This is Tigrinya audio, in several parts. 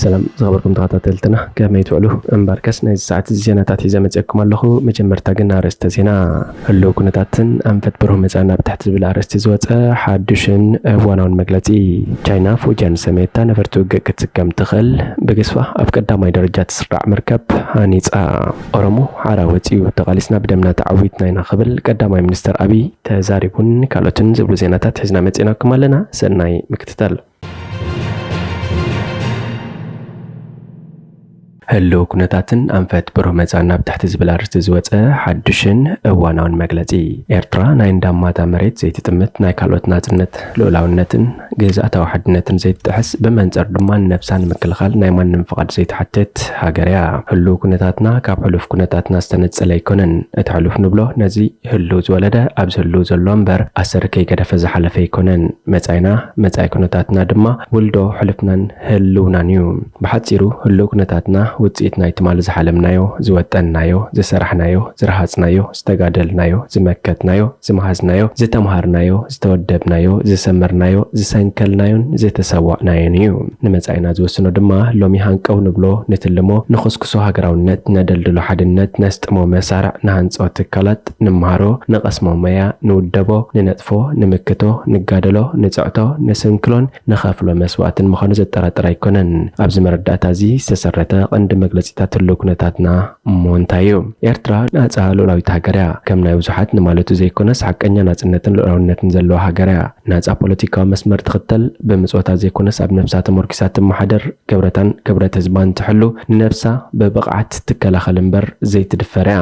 ሰላም ዝኸበርኩም ተኸታተልትና፣ ከመይ ትውዕሉ? እምበርከስ ናይዚ ሰዓት እዚ ዜናታት ሒዘ መጺአኩም ኣለኹ። መጀመርታ ግን ኣርእስተ ዜና። ህልው ኩነታትን ኣንፈት ብሩህ መጻእን ኣብ ትሕቲ ዝብል ኣርእስቲ ዝወጸ ሓዱሽን እዋናውን መግለጺ። ቻይና ፉጃን ሰመየታ ነበርቲ ውግእ ክትስከም ትኽእል። ብግዝፋ ኣብ ቀዳማይ ደረጃ ትስራዕ መርከብ ሃኒጻ። ኦሮሞ ሓራ ወጺኡ፣ ተቓሊስና ብደምና ተዓዊትና ኢና ክብል ቀዳማይ ሚኒስተር ኣቢይ ተዛሪቡን ካልኦትን ዝብሉ ዜናታት ሒዝና መጺእናኩም ኣለና። ሰናይ ምክትታል። ህልው ኩነታትን ኣንፈት ብሩህ መጻእን ኣብ ትሕቲ ዝብል ኣርእስቲ ዝወጸ ሓዱሽን እዋናውን መግለጺ። ኤርትራ ናይ እንዳማታ መሬት ዘይትጥምት፣ ናይ ካልኦት ናጽነት፣ ልኡላውነትን ግዝኣታዊ ሓድነትን ዘይትጥሕስ፣ ብመንጽር ድማ ንነብሳ ንምክልኻል ናይ ማንም ፍቓድ ዘይትሓትት ሃገር እያ። ህልው ኩነታትና ካብ ሕሉፍ ኩነታትና ዝተነጸለ ኣይኮነን። እቲ ሕሉፍ ንብሎ ነዚ ህልው ዝወለደ ኣብዚ ህልው ዘሎ እምበር፣ ኣሰር ከይገደፈ ዝሓለፈ ኣይኮነን። መጻኢና፣ መጻኢ ኩነታትና ድማ ውልዶ ሕሉፍናን ህልውናን እዩ። ብሓጺሩ ህልው ኩነታትና ውጽኢት ናይ ትማሊ ዝሓለምናዮ፣ ዝወጠንናዮ፣ ዝሰራሕናዮ፣ ዝረሃጽናዮ፣ ዝተጋደልናዮ፣ ዝመከትናዮ፣ ዝመሃዝናዮ፣ ዝተምሃርናዮ፣ ዝተወደብናዮ፣ ዝሰመርናዮ፣ ዝሰንከልናዮን ዝተሰዋእናዮን እዩ። ንመጻኢና ዝወስኖ ድማ ሎሚ ሃንቀው ንብሎ፣ ንትልሞ፣ ንኹስኩሶ ሃገራውነት፣ ነደልድሎ ሓድነት፣ ነስጥሞ መሳርዕ፣ ንሃንጾ ትካላት፣ ንምሃሮ፣ ንቐስሞ መያ፣ ንውደቦ፣ ንነጥፎ፣ ንምክቶ፣ ንጋደሎ፣ ንጽዕቶ፣ ንስንክሎን ንኸፍሎ መስዋእትን ምዃኑ ዘጠራጥር ኣይኮነን። ኣብዚ መረዳእታ እዚ ዝተሰረተ ቀንዲ መግለጺታት ህልው ኩነታትና እሞ እንታይ እዩ? ኤርትራ ናጻ ልኡላዊት ሃገር እያ። ከም ናይ ብዙሓት ንማለቱ ዘይኮነስ፣ ሓቀኛ ናጽነትን ልኡላውነትን ዘለዋ ሃገር እያ። ናጻ ፖለቲካዊ መስመር ትኽተል፣ ብምጽወታ ዘይኮነስ፣ ኣብ ነብሳ ተመርኪሳ ትመሓደር፣ ክብረታን ክብረት ህዝባን ትሕሉ፣ ንነብሳ ብብቕዓት ትከላኸል እምበር ዘይትድፈር እያ።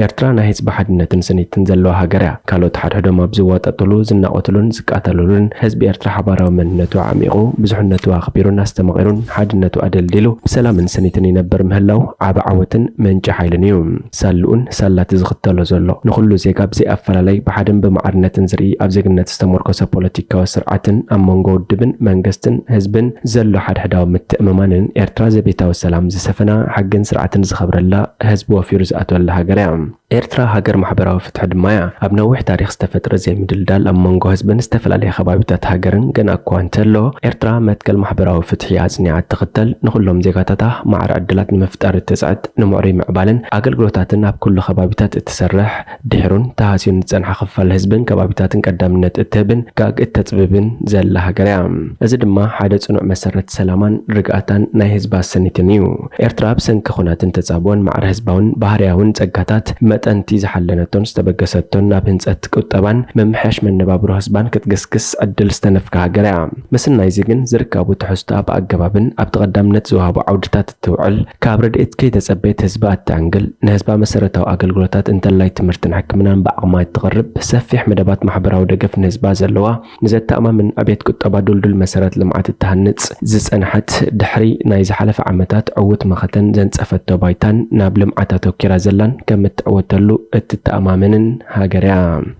ኤርትራ ናይ ህዝቢ ሓድነትን ስኒትን ዘለዋ ሃገር እያ። ካልኦት ሓድሕዶም ኣብ ዝዋጠጥሉ፣ ዝናቖትሉን ዝቃተሉሉን፣ ህዝቢ ኤርትራ ሓባራዊ መንነቱ ዓሚቑ፣ ብዙሕነቱ ኣኽቢሩን ኣስተማቒሩን፣ ሓድነቱ ኣደልዲሉ፣ ብሰላምን ስኒትን ይነብር ምህላው ዓቢ ዓወትን ምንጪ ሓይልን እዩ። ሳልኡን ሳላቲ ዝኽተሎ ዘሎ፣ ንኹሉ ዜጋ ብዘይ ኣፈላላይ ብሓደን ብማዕርነትን ዝርኢ፣ ኣብ ዜግነት ዝተመርኮሰ ፖለቲካዊ ስርዓትን ኣብ መንጎ ውድብን መንግስትን ህዝብን ዘሎ ሓድሕዳዊ ምትእምማንን፣ ኤርትራ ዘቤታዊ ሰላም ዝሰፈና፣ ሕግን ስርዓትን ዝኸብረላ፣ ህዝቢ ወፊሩ ዝኣትወላ ሃገር እያ። ኤርትራ ሃገር ማሕበራዊ ፍትሒ ድማ እያ። ኣብ ነዊሕ ታሪኽ ዝተፈጥረ ዘይምድልዳል ኣብ መንጎ ህዝብን ዝተፈላለየ ከባቢታት ሃገርን ገና እኳ እንተሎ፣ ኤርትራ መትከል ማሕበራዊ ፍትሒ ኣጽኒዓ እትኽተል፣ ንኹሎም ዜጋታታ ማዕረ ዕድላት ንምፍጣር እትጽዕት፣ ንምዕሩይ ምዕባልን ኣገልግሎታትን ኣብ ኩሉ ከባቢታት እትሰርሕ፣ ድሒሩን ተሃስዩን ዝጸንሐ ክፋል ህዝብን ከባቢታትን ቀዳምነት እትህብን ጋግ እተጽብብን ዘላ ሃገር እያ። እዚ ድማ ሓደ ጽኑዕ መሰረት ሰላማን ርግኣታን ናይ ህዝባ ስኒትን እዩ። ኤርትራ ብሰንኪ ኹናትን ተጻብኦን ማዕረ ህዝባውን ባህርያውን ጸጋታት መጠንቲ ዝሓለነቶን ዝተበገሰቶን፣ ናብ ህንጸት ቁጠባን ምምሕያሽ መነባብሮ ህዝባን ክትግስግስ ዕድል ዝተነፍጋ ሃገር እያ። ምስናይ እዚ ግን ዝርካቡ ትሕዝቶ ኣብ ኣገባብን ኣብቲ ቀዳምነት ዝወሃቦ ዓውድታት እትውዕል፣ ካብ ረድኤት ከይተጸበየት ህዝባ እተዕንግል፣ ንህዝባ መሰረታዊ ኣገልግሎታት እንተላይ ትምህርትን ሕክምናን ብዓቕማ እትቕርብ፣ ሰፊሕ መደባት ማሕበራዊ ደገፍ ንህዝባ ዘለዋ፣ ንዘተኣማምን ዕቤት ቁጠባ ድልዱል መሰረት ልምዓት እትሃንጽ ዝጸንሐት፣ ድሕሪ ናይ ዝሓለፈ ዓመታት ዕዉት መኸተን ዘንጸፈቶ ባይታን ናብ ልምዓት ኣተኲራ ዘላን ከም እትዕወተሉ እትተኣማመንን ሃገር እያ።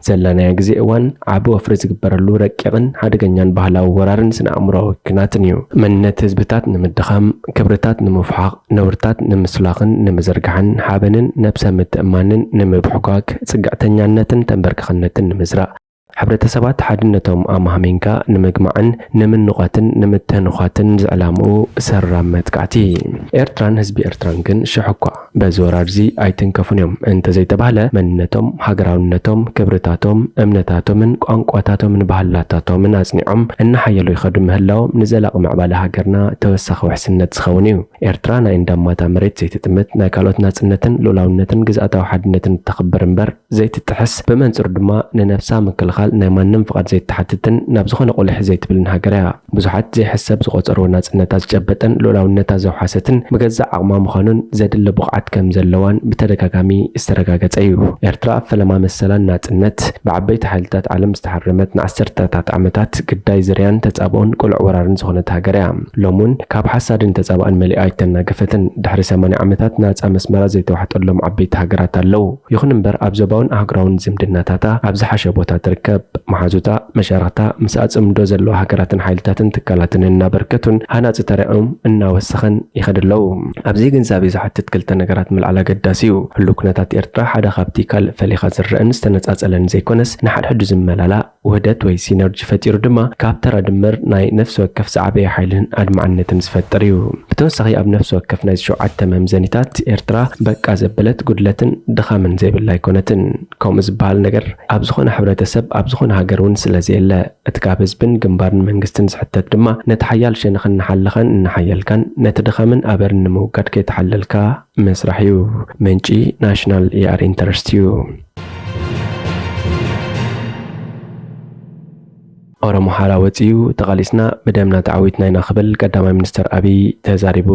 ዘለናዮ ግዜ እዋን ዓቢ ወፍሪ ዝግበረሉ ረቂቕን ሓደገኛን ባህላዊ ወራርን ስነ ኣእምሮኣዊ ኲናትን እዩ። መንነት ህዝብታት ንምድኻም፣ ክብርታት ንምፍሓቕ፣ ነውርታት ንምስላኽን ንምዝርጋሕን፣ ሓበንን ነብሰ ምትእማንን ንምብሕጓግ፣ ጽግዕተኛነትን ተንበርካኽነትን ንምዝራእ፣ ሕብረተሰባት ሓድነቶም ኣማህሚንካ ንምግማዕን ንምንቋትን ንምትህንዃትን ዝዕላምኡ ሰራም መጥቃዕቲ። ኤርትራን ህዝቢ ኤርትራን ግን ሽሕ እኳ በዚ ወራር እዚ ኣይትንከፉን እዮም እንተዘይተባህለ፣ መንነቶም፣ ሃገራውነቶም፣ ክብርታቶም፣ እምነታቶምን ቋንቋታቶምን ባህልታቶምን ኣጽኒዖም እናሓየሉ ይኸዱ ምህላዎም ንዘላቒ ምዕባለ ሃገርና ተወሳኺ ውሕስነት ዝኸውን እዩ። ኤርትራ ናይ እንዳማታ መሬት ዘይትጥምት፣ ናይ ካልኦት ናጽነትን ልኡላውነትን ግዝኣታዊ ሓድነትን እተኽብር እምበር ዘይትጥሕስ፣ ብመንጽሩ ድማ ንነብሳ ምክልኻል ናይ ማንም ፍቓድ ዘይትሓትትን ናብ ዝኾነ ቁሊሕ ዘይትብልን ሃገር እያ። ብዙሓት ዘይሕሰብ ዝቖጸርዎ ናጽነታ ዝጨበጠን ልኡላውነታ ዘውሓሰትን ብገዛእ ዓቕማ ምዃኑን ዘድሊ ብቕዓት ከም ዘለዋን ብተደጋጋሚ ዝተረጋገጸ እዩ። ኤርትራ ኣብ ፈለማ መሰላን ናጽነት ብዓበይቲ ሓይልታት ዓለም ዝተሃረመት፣ ንዓሰርተታት ዓመታት ግዳይ ዝርያን ተጻብኦን ቅሉዕ ወራርን ዝኾነት ሃገር እያ። ሎሚ እውን ካብ ሓሳድን ተጻባእን መሊኣ ኣይተናገፈትን። ድሕሪ ሰማንያ ዓመታት ናጻ መስመራ ዘይተዋሕጠሎም ዓበይቲ ሃገራት ኣለዉ። ይኹን እምበር፣ ኣብ ዞባውን ኣህጉራውን ዝምድናታታ ኣብ ዝሓሸ ቦታ ትርከብ። ሰብ መሓዙታ፣ መሻርኽታ፣ ምስ ኣጽምዶ ዘለዋ ሃገራትን ሓይልታትን ትካላትን እናበርከቱን ሃናጺ ተራኦም እናወሰኸን ይኸዱ ኣለዉ። ኣብዚ ግንዛቤ ዝሓትት ክልተ ነገራት ምልዓል ኣገዳሲ እዩ። ህሉው ኩነታት ኤርትራ ሓደ ካብቲ ካልእ ፈሊኻ ዝረአን ዝተነጻጸለን ዘይኮነስ፣ ንሓድሕዱ ዝመላላእ ውህደት ወይ ሲነርጂ ፈጢሩ ድማ ካብ ተራ ድምር ናይ ነፍሲ ወከፍ ዝዓበየ ሓይልን ኣድማዕነትን ዝፈጥር እዩ። ብተወሳኺ ኣብ ነፍሲ ወከፍ ናይ ሸውዓተ መምዘኒታት ኤርትራ በቃ ዘበለት ጉድለትን ድኻምን ዘይብላ ኣይኮነትን። ከምኡ ዝበሃል ነገር ኣብ ዝኾነ ሕብረተሰብ ኣብ ዝኾነ ሃገር እውን ስለ ዘየለ እቲ ካብ ህዝብን ግንባርን መንግስትን ዝሕተት ድማ ነቲ ሓያል ሸነኽን እናሓለኻን እናሓየልካን ነቲ ድኻምን ኣበርን ንምውጋድ ከይተሓለልካ ምስራሕ እዩ። ምንጪ ናሽናል ኤኣር ኢንተረስት እዩ። ኦሮሞ ሓራ ወጺኡ ተቓሊስና ብደምና ተዓዊትና ኢና ክብል ቀዳማይ ሚኒስተር ኣብይ ተዛሪቡ።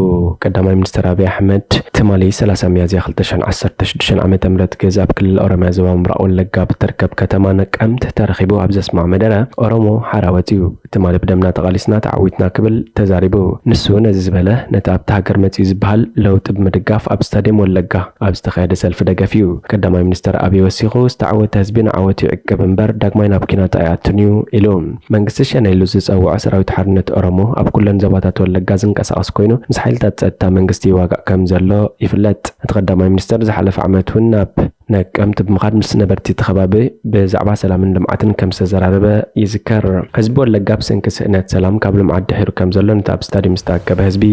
ቀዳማይ ሚኒስተር ኣብይ ኣሕመድ ትማሊ ሰላሳ ሚያዝያ ክልተ ሽሕን ዓሰርተ ሽዱሽተን ዓመተ ምህረት ግእዝ ኣብ ክልል ኦሮምያ ዞባ ምብራቕ ወለጋ ብትርከብ ከተማ ነቀምት ተረኺቡ ኣብ ዘስምዖ መደረ ኦሮሞ ሓራ ወጺኡ ትማሊ ብደምና ተቓሊስና ተዓዊትና ክብል ተዛሪቡ። ንሱ ነዚ ዝበለ ነቲ ኣብቲ ሃገር መጺኡ ዝበሃል ለውጢ ብምድጋፍ ኣብ ስታድየም ወለጋ ኣብ ዝተኻየደ ሰልፊ ደገፍ እዩ። ቀዳማይ ሚኒስተር ኣብይ ወሲኹ፣ ዝተዓወተ ህዝቢ ንዓወት ይዕቅብ እምበር ዳግማይ ናብ ኲናት ኣይኣቱን እዩ ኢሉ። መንግስቲ ሸኔ ኢሉ ዝጸውዖ ሰራዊት ሓርነት ኦሮሞ ኣብ ኩለን ዞባታት ወለጋ ዝንቀሳቐስ ኮይኑ፣ ምስ ሓይልታት ጸጥታ መንግስቲ ይዋጋእ ከም ዘሎ ይፍለጥ። እቲ ቀዳማይ ሚኒስተር ዝሓለፈ ዓመት እውን ናብ ነቀምት ብምኻድ ምስ ነበርቲ እቲ ከባቢ ብዛዕባ ሰላምን ልምዓትን ከም ዝተዘራረበ ይዝከር። ህዝቢ ወለጋ ብሰንኪ ስእነት ሰላም ካብ ልምዓት ድሒሩ ከም ዘሎ ነቲ ኣብ ስታድየም ዝተኣከበ ህዝቢ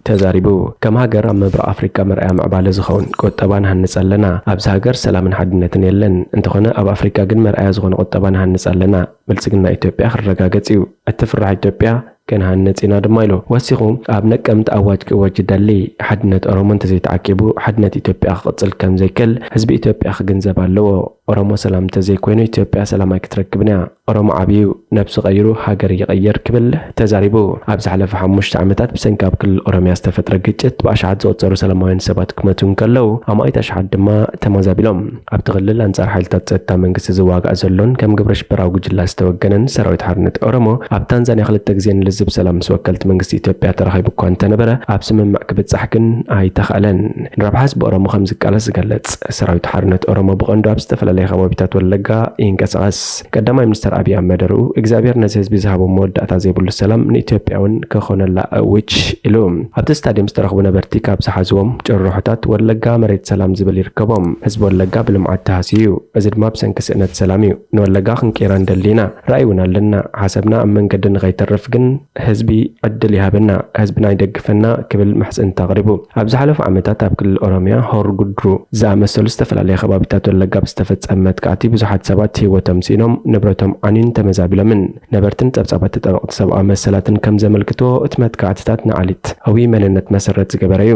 ተዛሪቡ። ከም ሃገር ኣብ ምብራቕ ኣፍሪቃ መርኣያ ምዕባለ ዝኸውን ቁጠባ ንሃንጽ ኣለና። ኣብዚ ሃገር ሰላምን ሓድነትን የለን። እንተኾነ ኣብ ኣፍሪቃ ግን መርኣያ ዝኾነ ቁጠባ ንሃንጽ ኣለና። ብልጽግና ኢትዮጵያ ክረጋገጽ እዩ። እትፍራሕ ኢትዮጵያ ክንሃንጽ ኢና ድማ ኢሉ። ወሲኹ ኣብ ነቀምት ኣዋጅ ክእወጅ ይደሊ። ሓድነት ኦሮሞ እንተዘይተዓቂቡ ሓድነት ኢትዮጵያ ክቕጽል ከም ዘይክእል ህዝቢ ኢትዮጵያ ክግንዘብ ኣለዎ። ኦሮሞ ሰላም እንተዘይኮይኑ ኢትዮጵያ ሰላም ኣይክትረክብን እያ። ኦሮሞ ዓብዩ ነብሱ ቀይሩ ሃገር ይቐይር ክብል ተዛሪቡ። ኣብ ዝሓለፈ ሓሙሽተ ዓመታት ብሰንኪ ኣብ ክልል ኦሮምያ ዝተፈጥረ ግጭት ብኣሽሓት ዝቑጸሩ ሰላማውያን ሰባት ክመቱ እንከለዉ፣ ኣማኢት ኣሽሓት ድማ ተመዛቢሎም። ኣብቲ ክልል ኣንጻር ሓይልታት ጸጥታ መንግስቲ ዝዋጋእ ዘሎን ከም ግብረ ሽበራዊ ጉጅላ ዝተወገነን ሰራዊት ሓርነት ኦሮሞ ኣብ ታንዛንያ ክልተ ግዜ ንልዝብ ሰላም ምስ ወከልቲ መንግስቲ ኢትዮጵያ ተራኺቡ እኳ እንተነበረ፣ ኣብ ስምምዕ ክብጻሕ ግን ኣይተኻእለን። ንረብሓ ህዝቢ ኦሮሞ ከም ዝቃለስ ዝገልጽ ሰራዊት ሓርነት ኦሮሞ ብቐንዱ ኣብ ዝተፈላለየ ከባቢታት ወለጋ ይንቀሳቐስ። ቀዳማይ ሚኒስተር ኣብይ ኣብ መደርኡ፣ እግዚኣብሔር ነዚ ህዝቢ ዝሃቦ መወዳእታ ዘይብሉ ሰላም ንኢትዮጵያ እውን ክኾነላ እውጅ ኢሉ። ኣብቲ ስታድየም ዝተረኽቡ ነበርቲ ካብ ዝሓዝዎም ጭርሖታት፣ ወለጋ መሬት ሰላም ዝብል ይርከቦም። ህዝቢ ወለጋ ብልምዓት ተሃስዩ እዩ። እዚ ድማ ብሰንኪ ስእነት ሰላም እዩ። ንወለጋ ክንቅይራ ንደሊ ኢና። ራእይ እውን ኣለና። ሓሳብና ኣብ መንገዲ ንኸይተርፍ ግን ህዝቢ ዕድል ይሃበና፣ ህዝብና ይደግፈና ክብል ምሕጽንታ ኣቕሪቡ። ኣብ ዝሓለፉ ዓመታት ኣብ ክልል ኦሮምያ ሆሮ ጉድሩ ዝኣመሰሉ ዝተፈላለዩ ከባቢታት ወለጋ ብዝተፈጸመ መጥቃዕቲ ብዙሓት ሰባት ህይወቶም ስኢኖም፣ ንብረቶም ዓንዩን ተመዛቢሎምን። ነበርትን ጸብጻባት ተጣበቕቲ ሰብኣዊ መሰላትን ከም ዘመልክትዎ፣ እቲ መጥቃዕትታት ንዓሊታዊ መንነት መሰረት ዝገበረ እዩ።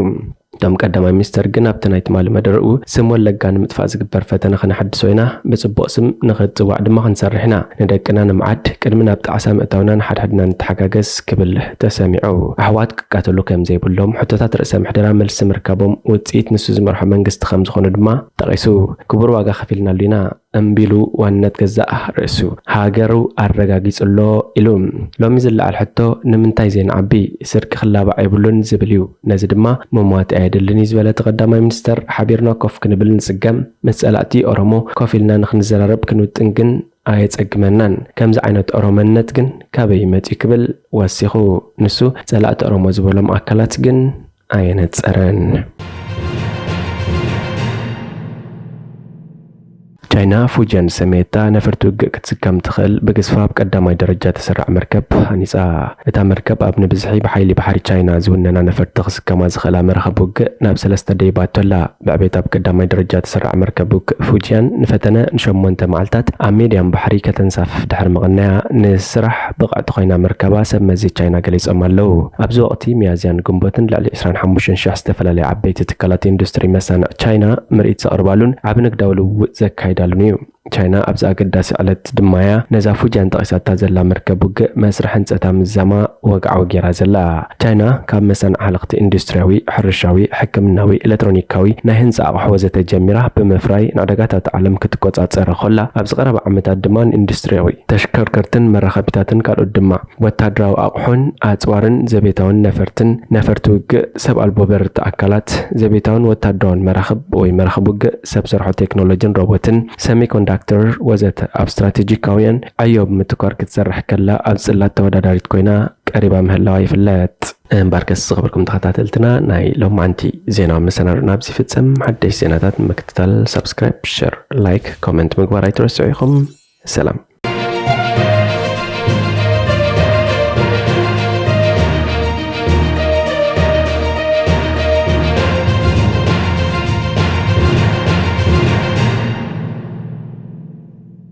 እቶም ቀዳማይ ሚኒስተር ግን ኣብቲ ናይ ትማሊ መደረኡ፣ ስም ወለጋ ንምጥፋእ ዝግበር ፈተነ ከነሐድሶ ኢና፣ ብጽቡቕ ስም ንኽጽዋዕ ድማ ክንሰርሕ ኢና። ንደቅና ንምዓድ፣ ቅድሚ ናብ ጣዕሳ ምእታውና ንሓድሕድና ንተሓጋገዝ ክብል ተሰሚዑ። ኣሕዋት ክቃተሉ ከም ዘይብሎም፣ ሕቶታት ርእሰ ምሕደራ መልሲ ምርካቦም ውጽኢት ንሱ ዝመርሖ መንግስቲ ከም ዝኾኑ ድማ ጠቒሱ። ክቡር ዋጋ ከፊልናሉ ኢና። እምቢሉ ዋንነት ገዛእ ርእሱ ሃገሩ ኣረጋጊጹ ኣሎ ኢሉ። ሎሚ ዝለዓል ሕቶ ንምንታይ ዘይንዓቢ? ስርቂ ክላባዕ የብሉን ዝብል እዩ። ነዚ ድማ መሟጢ ኣየድልን እዩ ዝበለ እቲ ቀዳማይ ሚኒስተር፣ ሓቢርና ኮፍ ክንብል ንጽገም፣ ምስ ጸላእቲ ኦሮሞ ኮፍ ኢልና ንኽንዘራረብ ክንውጥን ግን ኣየጸግመናን። ከምዚ ዓይነት ኦሮመነት ግን ካበይ መጺኡ ክብል ወሲኹ። ንሱ ጸላእቲ ኦሮሞ ዝበሎም ኣካላት ግን ኣየነጸረን። ቻይና ፉጅያን ዝሰመየታ ነፈርቲ ውግእ ክትስከም ትኽእል ብግዝፋ ኣብ ቀዳማይ ደረጃ ተሰራዕ መርከብ ሃኒጻ። እታ መርከብ ኣብ ንብዝሒ ብሓይሊ ባሕሪ ቻይና ዝውነና ነፈርቲ ክስከማ ዝኽእላ መራኸብ ውግእ ናብ ሰለስተ ደይባቶ ኣላ። ብዕቤት ኣብ ቀዳማይ ደረጃ ተሰራዕ መርከብ ውግእ ፉጅያን ንፈተነ ንሸሞንተ መዓልታት ኣብ ሜድያን ባሕሪ ከተንሳፍፍ ድሕሪ ምቕናያ ንስራሕ ብቕዕቲ ኮይና ምርካባ ሰብ መዚ ቻይና ገሊጾም ኣለዉ። ኣብዚ ወቕቲ ሚያዝያን ግንቦትን ልዕሊ ዕስራን ሓሙሽተን ሽሕ ዝተፈላለዩ ዓበይቲ ትካላት ኢንዱስትሪ መሳንዕ ቻይና ምርኢት ዘቕርባሉን ዓቢ ንግዳዊ ልውውጥ ዘካይዳሉን እዩ። ቻይና ኣብዚ ኣገዳሲ ዕለት ድማ'ያ ነዛ ፉጅያን ጠቒሳታ ዘላ መርከብ ውግእ መስርሕ ህንጸታ ምዛማ ወግዓዊ ገይራ ዘላ። ቻይና ካብ መሳንዕ ሃለኽቲ ኢንዱስትሪያዊ፣ ሕርሻዊ፣ ሕክምናዊ፣ ኤሌክትሮኒካዊ፣ ናይ ህንጻ ኣቕሑ ወዘተ ጀሚራ ብምፍራይ ንዕዳጋታት ዓለም ክትቆጻጸር ኮላ፣ ኣብዚ ቀረባ ዓመታት ድማ ንኢንዱስትሪያዊ ተሽከርከርትን መራኸቢታትን ካልኦት ድማ ወታደራዊ ኣቕሑን ኣጽዋርን ዘቤታውን ነፈርትን፣ ነፈርቲ ውግእ፣ ሰብ ኣልቦ በረርቲ ኣካላት፣ ዘቤታውን ወታደራውን መራኽብ ወይ መራኽብ ውግእ፣ ሰብ ሰርሖ ቴክኖሎጂን ሮቦትን፣ ሰሚኮንዳክተር ትራክተር ወዘተ ኣብ ስትራቴጂካውያን ዕዮ ብምትኳር ክትሰርሕ ከላ ኣብ ጽላት ተወዳዳሪት ኮይና ቀሪባ ምህላዋ ይፍለጥ። እምበርከስ ዝኸበርኩም ተኸታተልትና ናይ ሎማዓንቲ ዜና መሰናዶ ናብዚ ይፍጸም። ሓደሽ ዜናታት ንምክትታል ሳብስክራይብ፣ ሸር፣ ላይክ፣ ኮመንት ምግባር ኣይትረስዑ ኢኹም። ሰላም።